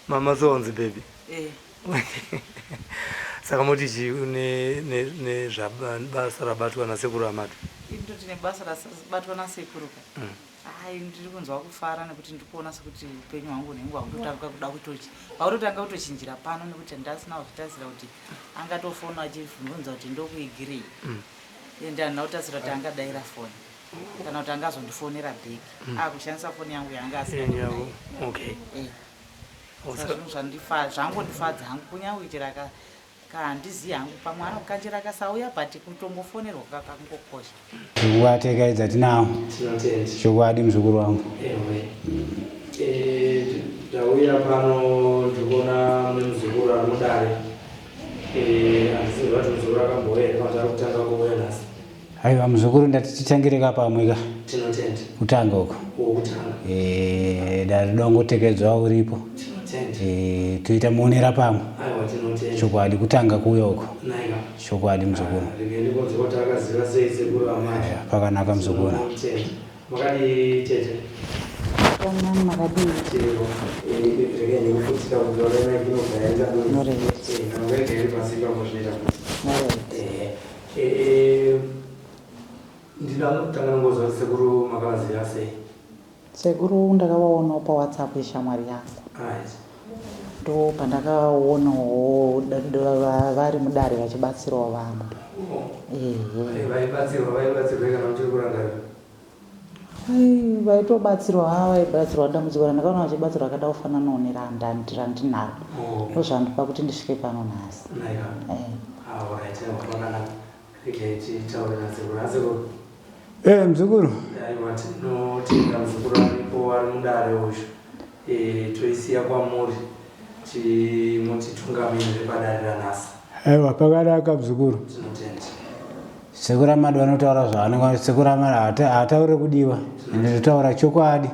Mama sonzi baby. Eh. Saka moti chii nezvabasa rabatwa nasekuru Amadu? Ini ndoti nebasa rabatwa nasekuru ka. Ai ndiri kunzwa kufara nekuti ndiri kuona sekuti upenyu hwangu hunenge hwakutotanga kuda kutochi. Hwakutotanga kutochinjira pano nekuti ndasina kuzvitarisira kuti angatofona achibvunza kuti ndokuigirei. Ende handina kutarisira kuti angadaira foni. Kana kuti angazondifonera back. Akushandisa foni yangu yaanga asina. Okay. Eh. Saka zvinhu zvandifa zvangondifadza hangu kunyange chero aka handizivi hangu pamwe anokanjera akasauya but kutongofonerwa kakangokosha. Nguva tekaidza tinawo. Tinotenda. Chokwadi muzukuru wangu. Ewe. Eh, ndauya pano ndikuona mune muzukuru ari mudare. Eh, handizivi kuti muzukuru akambouya here kana kuti ari kutanga kuuya nhasi. Aiwa muzukuru ndati titangire ka pamwe ka. Tinotenda. Kutanga uko. Wokutanga. Eh, dare dongotekedzwa uripo. Tinotenda. Eh, toita muonera pamwe. Aiwa tinotenda. Chokwadi kutanga kuuya uko. Naika. Chokwadi muzukuru. Ah, Regai ndikonze kuti akaziva sei sekuru amai. Aiwa, pakanaka muzukuru. Tinotenda. Makadii tete? Kanani makadii? Tiripo. Eh, regai ndikufutsira kuti wakaina inobva yaita. Noreveti. Eh, kana ukaita iri pasi ipapo zvinoita kuti. Noreveti. Eh, eh, ndinoda kutanga nongozwa kuti sekuru makavaziva sei? Sekuru ndakavaonawo paWhatsApp yeshamwari yangu. Right. Ndo pandakaonawo vari mudare vachibatsirawo vamwe. Oh. Ehe. Vaibatsirwa vaibatsirwa kana uchiri kurangarira? Ai, vaitobatsirwa haa vaibatsirwa dambudziko randakaona vachibatsirwa rakada kufananawo nerandinaro. Oh. Ndozvandipa kuti ndisvike pano nhasi. Naika. Eh. Ah, alright, wakanaka. Regai titaure nasekuru. Asekuru. Eh, muzukuru. Aiwa tinotenda muzukuru aripo ari mudare uyu. Eh, toisiya kwamuri mutitungamirire padare ranhasi. Aiwa pakanaka muzukuru. Tinotenda. Sekuru Amadu vanotaura zvavanenge sekuru Amadu haataure kudiwa ende totaura chokwadi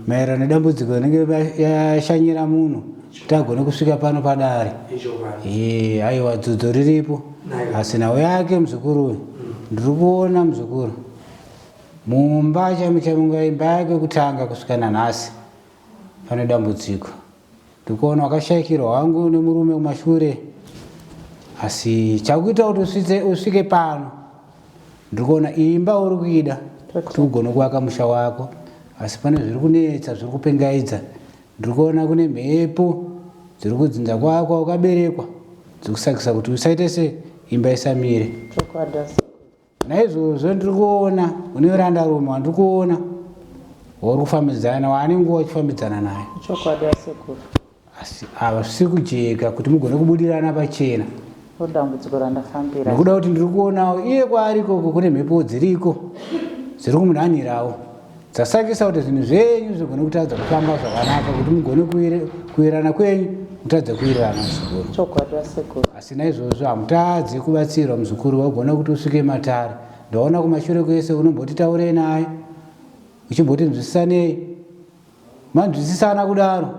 maererano nedambudziko rinenge yashanyira munhu kuti agone kusvika pano padare. Ichokwadi. Ee, aiwa dzudzo riripo Nayo. asi nhau yake muzukuru uyu ndiri kuona muzukuru mumba chaimo chaimo imba yake kutanga kusvika nanhasi pane dambudziko ndikuona wakashaikirwa wangu nemurume kumashure asi chakuita kuti usvitse usvike pano ndikuona imba uri kuida kuti ugone kuvaka musha wako asi pane zviri kunetsa zviri kupengaidza ndiri kuona kune mhepo dziri kudzinza kwako wakaberekwa dzikusakisa kuti usaite se imba isamire. Chokwadi asi. Naizvozvo ndiri kuona une randarume wandiri kuona wauri kufambidzana waane nguva uchifambidzana naye. Chokwadi asekuru. Asi ava zvisiri kujeka kuti mugone kubudirana pachena. Ndodambudziko randafambira. Nekuda kuti ndiri kuonawo iye kwaari ikoko kune mhepo dziriko dziri kumunhanhirawo dzasakisa kuti zvinhu zvenyu zvigone kutadza kufamba zvakanaka kuti mugone kuwirirana kwenyu mutadze kuwirirana muzukuru. Chokwadi asekuru. Asi naizvozvo hamutadzi kubatsirwa muzukuru wagona kuti usvike matare. Ndaona kumashure kwese unomboti taurei naye uchimboti nzwisisanei. Manzwisisana kudaro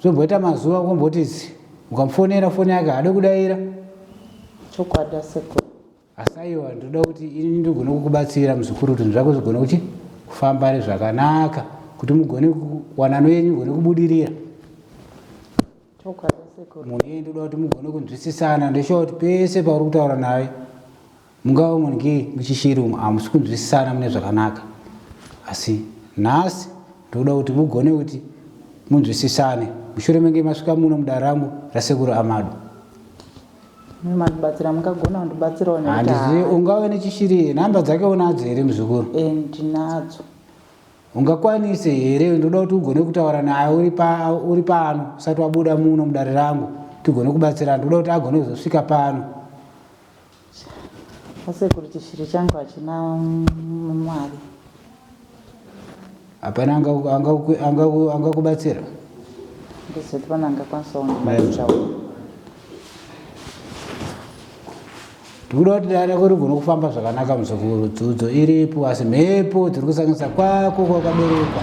zvomboita mazuva komboti zi ukamufonera foni yake haade kudaira. Chokwadi asekuru. Asi aiwa ndinoda kuti ini ndigone kukubatsira muzukuru kuti zvinhu zvako zvigone kuchi kufamba zvakanaka kuti mugone wanano yenyu igone kubudirira. Chokwadi asekuru. Munhu iye ndoda kuti mugone kunzwisisana ndoshuwa kuti pese pauri kutaura naye mungava munge muchishiri umu hamusi kunzwisisana mune zvakanaka asi nhasi ndoda kuti mugone kuti munzwisisane mushure menge masvika muno mudare rangu rasekuru Amadu. Mandibatsira mungagona kundibatsirawo nekuti Handizivi ungave nechishiri nhamba dzake unadzo here muzukuru? Eh, ndinadzo. Ungakwanise here ndoda kuti ugone kutaura naye uri pa, uri pano usati wabuda muno mudare rangu tigone kubatsirana ndoda kuti agone kuzosvika pano. Asekuru chishiri changu hachina mari. Hapana angakubatsira? Ndizoti pane angakwanisa kundibatsirawo. Ndikuda kuti dare rako rigone kufamba zvakanaka muzukuru. Dzudzo iripo asi mhepo dziri kusanganisa kwako kwakaberekwa.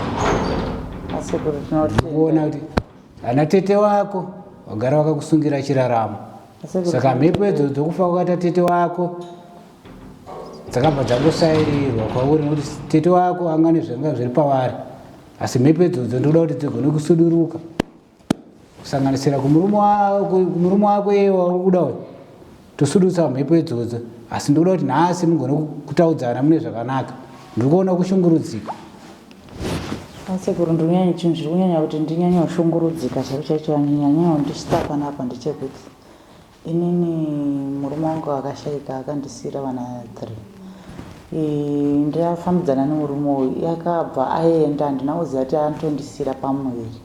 Asekuru tinotenda. Kuona kuti ana tete wako wagara wakakusungira chiraramo. Saka mhepo idzo dzokufa kwakaita tete wako dzakabva dzangosairirwa kwauri nekuti tete wako anga nezvanga zviri pavari asi mhepo idzodzo ndinoda kuti dzigone kusuduruka. Kusanganisira kumurume wako iye wauri kuda uyu. Tosudutsa mhepo idzodzo. Asi ndikuda kuti nhasi mugone kutaudzana mune zvakanaka. Ndiri kuona kushungurudzika. Asekuru ndiri chinhu chiri kunyanya kuti ndinyanye kushungurudzika chaicho chaicho anyanya ndisvika panapa ndechekuti inini murume wangu akashaika akandisiira vana 3. Ndafambidzana nemurume uyu akabva aenda handina kuziva kuti anotondisiira pamuviri.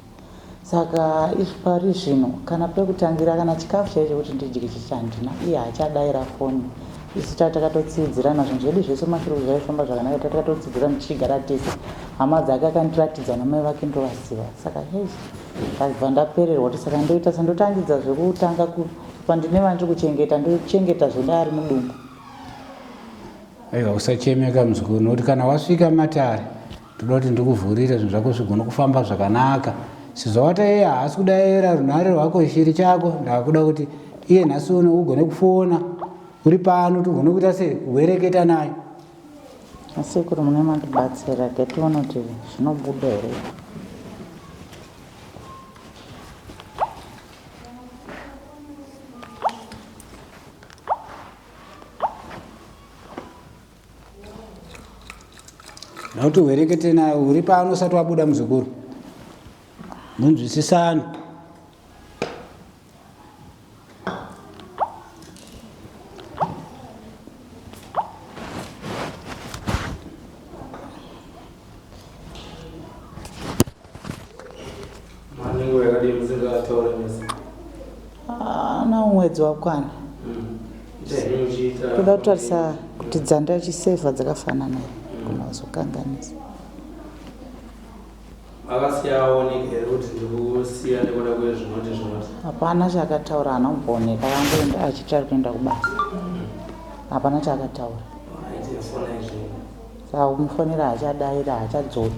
Saka pari zvino kana pekutangira kana chikafu chaicho chekuti ndidye chichi handina iye haachadaira foni. Isu takatotsidzirana zvinhu zvedu zvese kumashure zvaifamba zvakanaka takatotsidzirana tichigara tese. Hama dzake akandiratidza namai vake ndovaziva. Saka hei ndabva ndapererwa kuti saka ndoita sendotangidza zvekutanga pandine vandiri kuchengeta ndochengeta zvendari mudumbu. Aiwa usachemeka muzukuru nokuti kana wasvika matare ndoda kuti ndikuvhurire zvinhu zvako zvigone kufamba zvakanaka sezvo wati iye haasi kudaira runhare rwako chiri chako ndakuda kuti iye nhasi uno ugone kufona uri pano kuti ugone kuita sei kuhwereketa naye. Asekuru mune mandibatsira getione kuti zvinobuda here. Nokuti uhwerekete naye uri pano usati wabuda muzukuru munzwisisane. Manenguva yakadii musingataure mese? Ana mwedzi wakwana. Toda kutarisa kuti dzandachisevha dzakafanana here kuna kuzokanganisa. Akasiya aoneka here kuti ndikusiya nekuda kwezvinoti zvinoti? Hapana chaakataura, haana kumbooneka, akangoenda achiti ari kuenda kubasa. Hapana chaakataura. Saka kumufonera haachadaira, haachadzoki.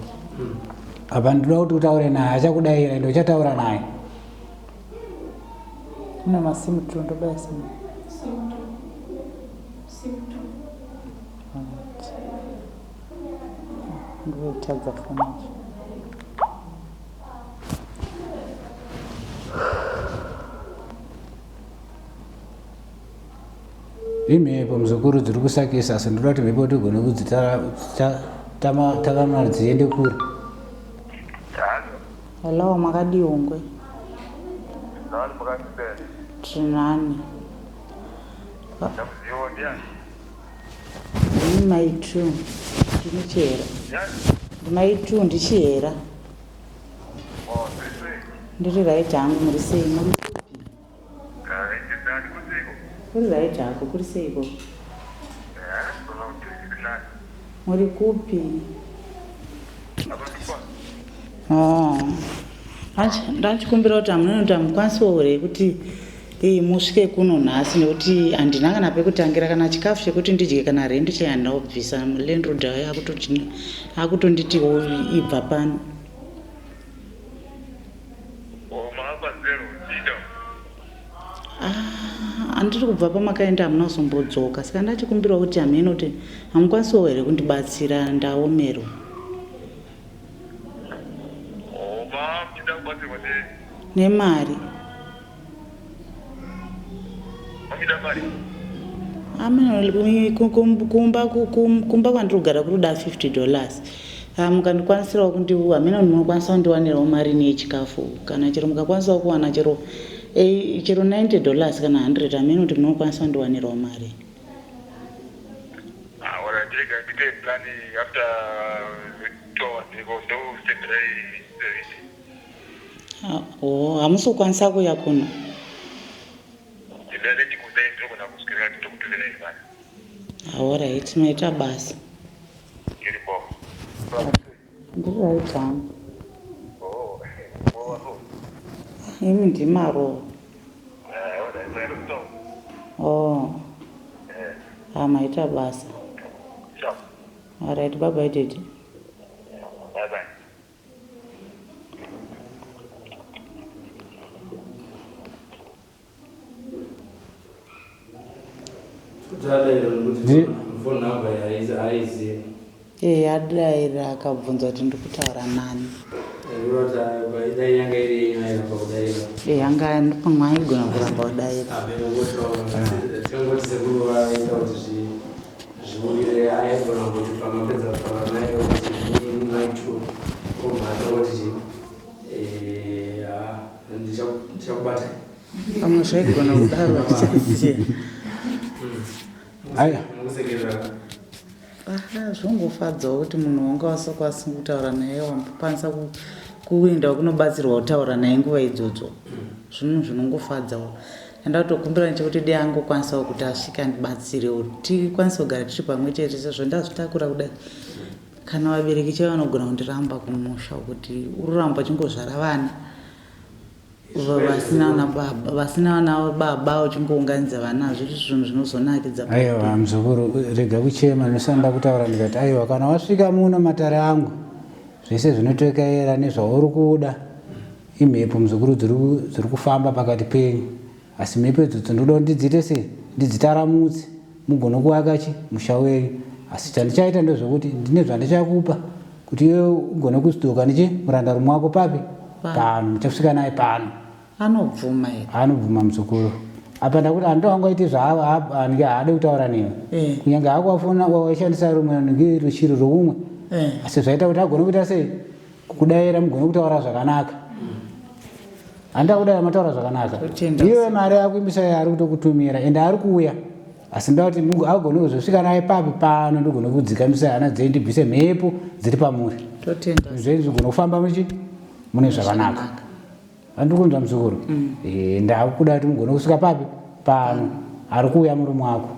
Apa ndinoda kuti utaure naye, achakudaira ende uchataura naye. Une masimu tu ndobaya simu. Ndoitadza foni yacho. Imhepo muzukuru dziri kusakisa asi ndoda kuti mhepo tigone kudzitakamara dziende kure. Hello, makadii Hungwe? Tiri nani. Ndini mai two, ndini Chihera. Ndimai two ndiChihera. Ndiri right hangu, muri sei? Muri kupi? Kuri right hako, kuri seiko? Muri kupi? Oh. Ndachikumbira kuti hamuna kuti hamukwanisiwo here kuti musvike kuno nhasi nekuti handina kana pekutangira kana chikafu chekuti ndidye kana rendi chai handina kubvisa landlord akutonditi ibva pano. Handiri kubva pamakaenda hamuna kuzombodzoka saka ndachikumbirawo kuti hameno kuti hamukwanisiwo here kundibatsira ndaomerwa. Nemari. Kumba kumba kwandiri kugara kuri kuda 50 dollars. Mukandikwanisirawo kundi hameno munokwanisa kundiwanirawo mari neyechikafu kana chero mukakwanisawo kuwana chero chero 90 dollars kana 100 hameno kuti munokwanisa kundiwanirawo mari. Oh, hamusi kukwanisa kuuya kuno? Alright, maita basa. Ndiri right hangu. Imi ndimaro. Oh. Ah, maita basa. Alright, bye bye daddy. Phone number haizivi. Eh, adaira akabvunza kuti ndiri kutaura nani. Dai yanga iri yenyu airamba kudaira. Eh, yanga pamwe aigona kuramba kudaira. Tingoti sekuru vaita kuti zvibudirire aigona kuti pamapedza kutaura naye kuti maitu obva atongoti chii eh, ah, ndichakubata. Pamwe zvaigona kudaro tichaziva. Aiwa. Mukusekerera. Ah, zvongofadzawo kuti munhu wanga wasakwanisa kutaura naye wambokwanisa kuenda kunobatsirwa kutaura naye nguva idzodzo zvinhu zvinongofadzawo enda kutokumbira nechekuti dei angokwanisawo kuti asvike andibatsirewo tikwanise kugara tiri pamwe chete sezvo ndazvitakura kudai kana vabereki chaivo vanogona kundiramba kumusha kuti uroramba uchingozvara vana vasina vana baba vasina vana baba uchingounganidza vana hazviri zvinhu zvinozonakidza. Aiwa muzukuru, rega kuchema ndinofanira kutaura ndikati aiwa kana wasvika muno matare angu zvese zvinotekaera nezvauri kuda imhepo muzukuru dziri kufamba pakati penyu asi mhepo idzodzo ndoda kuti ndidziite sei ndidzitaramutse mugone kuvaka chi musha wenyu asi chandichaita ndezvekuti ndine zvandichakupa kuti iwe ugone kuzidzoka nechi murandarume wako papi pano muchasvika naye pano anobvuma here anobvuma muzukuru apa ndakuti handiwangaiti zvaange haade kutaura newe eh. kunyange hako wafona waishandisa rumwe nge ruchiro rwoumwe eh. asi zvaita kuti agone kuita sei kukudaira mugone kutaura zvakanaka Handida kudai mataura zvakanaka. Iwe mari yakuimbisa yaari kutokutumira ende ari kuuya. Asi ndoda kuti Mungu agone kuzosvika naye papi pano ndigone kudzikamisa hana dzenyu ndibvise mhepo dziri pamuri. Totenda. Zvenyu zvigone kufamba muchi mune zvakanaka. Andiri kunzwa muzukuru. Mm. Eh, ndakuda kuti mugone kusvika papi pano. Ari kuuya murume wako.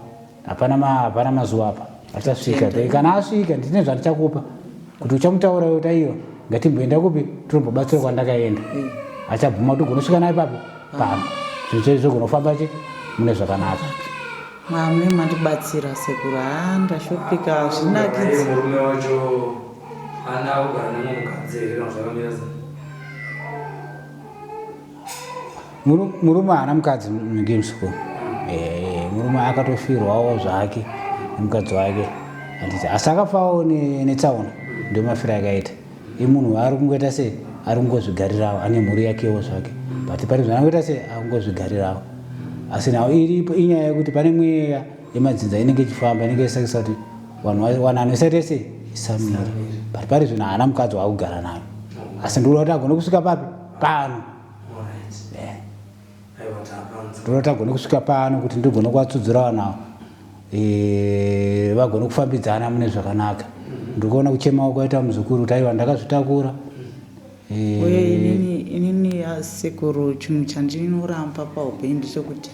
Hapana ma hapana mazuva apa. Achasvika. Kana asvika ndine zvandichakupa. Kuti uchamutaura kuti aiwa ngatimboenda kupi tinombobatsira kwandakaenda. Mm. Achabvuma kuti ugonosvika naye papi pano. Zvinhu zvedu zvogonofamba chi mune zvakanaka. Mwamune mandibatsira sekuru haa ndashupika zvinakidza. Murume wacho ana kugara nemumwe mukadzi here kana zvakamira sei? Murume haana mukadzi mugames school. Eh, murume akatofirwawo zvake nemukadzi wake handiti asi akafawo netsaona ndio mafiro akaita imunhu ari kungoita sei ari kungozvigarirawo ane mhuri yakewo zvake but pane zvaangoita sei akungozvigarirawo asi nhau iripo inyaya yekuti pane mweya yemadzinza inenge ichifamba inenge isakisa kuti vanhu wanano isaite sei isamire but pari zvino haana mukadzi waakugara nayo asi ndikuda kuti agone kusvika papi pano ndoda kuti agone kusvika pano kuti ndigone kuvatsudzura vanhu ava eh, vagone kufambidzana mune zvakanaka ndikuona kuchemawo kwaita muzukuru kuti aiwa ndakazvitakura eh, uye inini inini sekuru chinhu chandinoramba paupenyu ndechekuti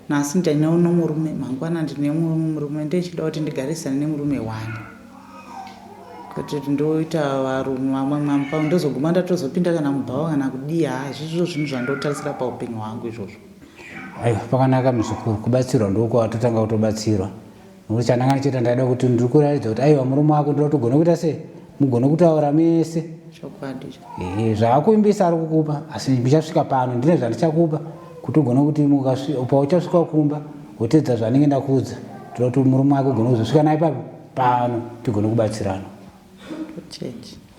nhasi ndine uno murume mangwana ndine mumwe murume ndechida kuti ndigarisane nemurume wani kuti ndoita varume vamwe mwampa ndozoguma ndatozopinda kana mubhawa kana kudii haa zvizvo zvinhu zvandotarisira paupenyu hwangu izvozvo aiwa pakanaka muzukuru kubatsirwa ndokwatotanga kutobatsirwa nokuti chandanga ndichiita ndaida kuti ndiri kuratidza kuti aiwa murume wako ndoda kuti ugone kuita sei mugone kutaura mese chokwadi ehe zvaakuimbisa ari kukupa asi ndichasvika pano ndine zvandichakupa kuti ugone kuti pauchasvika kumba wotedza zvandinge ndakuudza ndoda kuti murume wako ugone kuzosvika naye papi pano tigone kubatsirana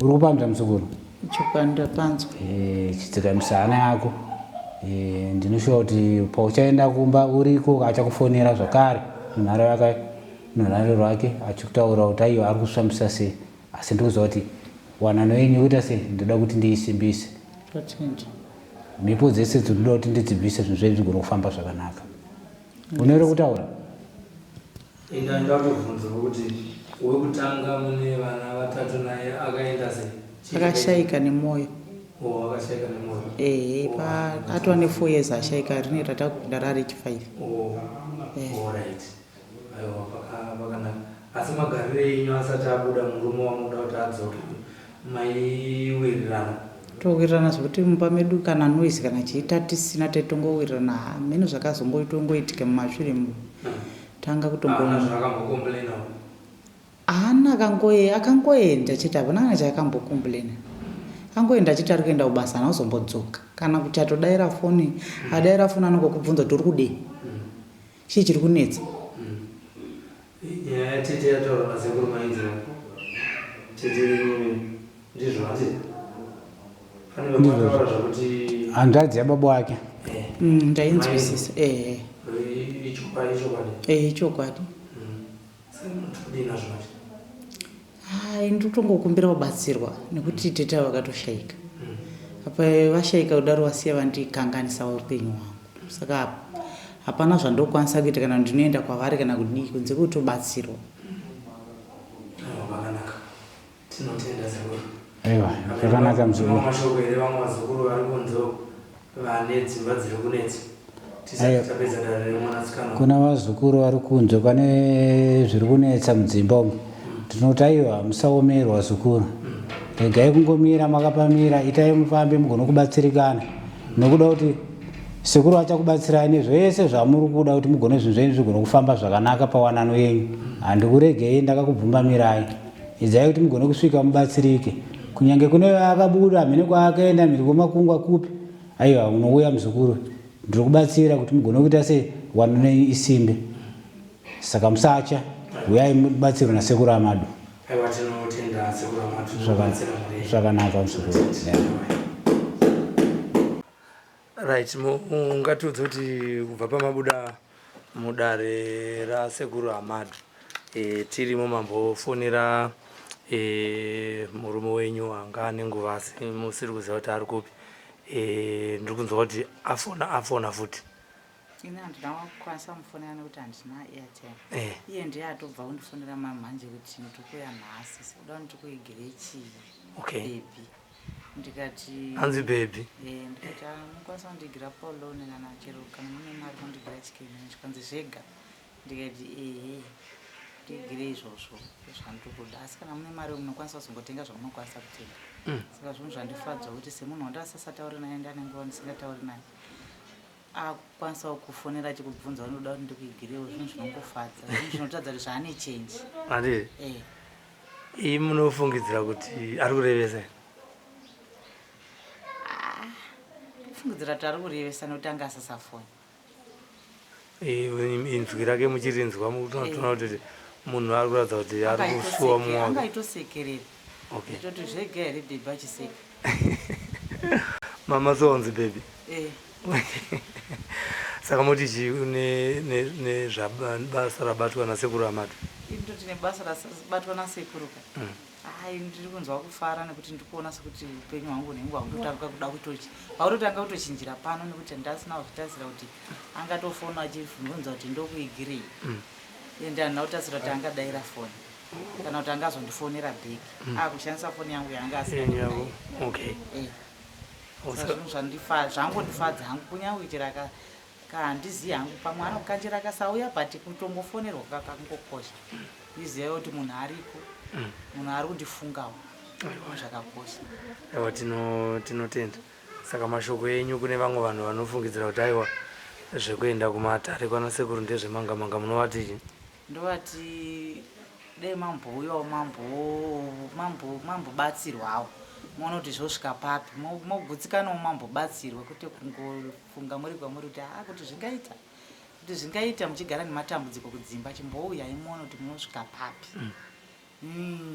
uri kupanzwa muzukuru chokwadi ndapanzwa eh, chidzikamisa hana yako eh, ndinoshuwa kuti pauchaenda kumba uriko achakufonera zvakare runhare rake runhare rwake achikutaura kuti aiwa ari kusvambisa sei asi ndikuziva kuti wanano yenyu kuita sei ndoda kuti ndiisimbise mhepo dzese dzinoda kuti ndidzibvise zvinhu zvedu zvigone kufamba zvakanaka unere kutaura Inga ndakubvunza kuti wekutanga mune vana vatatu naye akaenda sei? Akashaika nemwoyo. Oh, akashaika nemwoyo. Ehe, pa atova ne 4 years ashaika rine ratakupinda rari chi 5. Oh. Eh. All right. Aiwa pakanaka. Asi magariro enyu asati abuda murume wamuda kuti adzoke maiwirirana? Towirirana zvekuti mumba medu kana noise kana chiita tisina taitongowirirana hameno zvakazongoitongoitika mumashure mu tanga kutongo Haana zvaakambokomplainawo. Haana akangoe akangoenda chete hapana kana chaakambokomplaina. Akangoenda chete ari kuenda kubasa haana kuzombodzoka. Kana kuti atodaira foni, adaira foni anongokubvunza kuti uri kudei? Chii chiri kunetsa? Nyaya yatete yataurwa nasekuru mainzwa. Tete venyu ndizvo handiti? Pane vamataura zvakuti Hanzvadzi yababa wake. Ndainzwisisa, ehe. Ichokwadi, ichokwadi? Ehe, ichokwadi. Kudii nazvo manje? Hai, ndinotongokumbira kubatsirwa nekuti tete vakatoshaika. Apa vashaika kudaro vasiya vandikanganisa upenyu hwangu, saka hapana zvandokwanisa kuita kana ndinoenda kwavari kana kudii kunze kwekutobatsirwa. Aiwa, vakanaka, tinotenda sekuru. Aiwa, zvakanaka muzukuru. Mashoko here vamwe vazukuru vari kunze uko vane dzimba dziri kunetsa, tisati tapedza dare remwanasikana? Kuna vazukuru vari kunze pane zviri kunetsa mudzimba umu, tinoti aiwa, musaomerwa zukuru, regai kungomira makapamira, itai mufambe mugone kubatsirikana, nekuda kuti sekuru vachakubatsirai nezvese zvamuri kuda kuti mugone zvinhu zvenyu zvigone kufamba zvakanaka pawanano yenyu. Handikuregei ndakakubvumbamirai, idzai kuti mugone kusvika mubatsirike. Kunyange kune akabuda mhene kwaakaenda mhiri kwemakungwa kupi, aiwa, unouya muzukuru, ndiri kubatsira kuti mugone kuita sei wanano yenyu isimbe. Saka musacha, uyai mubatsirwe nasekuru Amadu. Aiwa, tinotenda sekuru Amadu nekubatsira mhuri. Zvakanaka muzukuru, yeah. Right, ungatiudza kuti kubva pamabuda mudare rasekuru Amadu, tirimo, mambofonera murume wenyu anga ane nguva asi musiri kuziva kuti ari kupi. Ndiri kunzwa kuti afona, afona futi. Ini handina kukwanisa kumufonera nekuti handina airtime. Iye ndiye atobva kundifonera mamhanje kuti ndikuya nhasi, sekuda kuti ndikuigire chii baby. Ndikati Hanzi baby. Ndikati, "Ah, mukwanisa kundigira polony kana chero kana mune mari kundigira chicken." Zvikanzi zvega. Ndikati ehe, ndigire izvozvo zvandiri kuda, asi kana mune mari munokwanisa kuzongotenga zvamunokwanisa kutenga. Saka zvinhu zvandifadza kuti semunhu wandasasatauri naye, ndane nguva ndisingatauri naye, akukwanisawo kufonera achikubvunza unoda kuti ndikuigirewo, zvinhu zvinongofadza, zvinhu zvinotaridza kuti zvaane change. Handi Eh. Ii, munofungidzira kuti ari kurevesa here? Kufungidzira kuti ari kurevesa nekuti anga asasafoni. Inzwi rake muchirinzwa mutoona kuti munhu ari kuratidza kuti ari kusuwa mumwe wake. Anga aitosekerera. Nditoti zvega here baby, achiseka. Mama sonzi baby. Eh. Saka moti chii nezvabasa rabatwa nasekuru Amadu? Indoti nebasa rabatwa nasekuru ka, hai, ndiri kunzwa kufara nekuti ndiri kuona sekuti upenyu hwangu hunenge hwakutotanga kuda kutochi hwakutotanga kutochinjira pano, nekuti ndasina kuzvitarisira kuti angatofona achibvunza kuti ndokuigirei. Ende handina kutarisira kuti angadaira foni kana kuti angazondifonera back akushandisa foni yangu yaanga asina. Yenyu yako, okay. Saka zvinhu zvangondifadza hangu, kunyange chero handizivi hangu, pamwe anokanjera akasauya, but kutongofonerwa kakangokosha, iziva kuti munhu ariko, munhu ari kundifungawo, zvakakosha. Aiwa, tinotenda. Saka mashoko enyu kune vamwe vanhu vanofungidzira kuti aiwa, zvekuenda kumatare kwana sekuru ndezvemanga manga, munovati chii? Ndovati dai mambouyawo, mambobatsirwawo, muone kuti zvosvika papi, mogutsikanawo mambobatsirwa, kwete kungofunga muri kwamuri kuti haa, kuti zvingaita muchigara nematambudziko kudzimba. Chimbouyai muone kuti munosvika papi.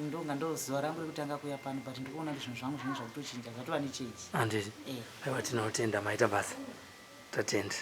Ndonga ndo zuva rangu rekutanga kuuya pano, but ndikuona kuti zvinhu zvangu zvinenge zvakutochinja, zvatova nechange. Handiti? Eh. Aiwa, tinotenda, maita basa, tatenda.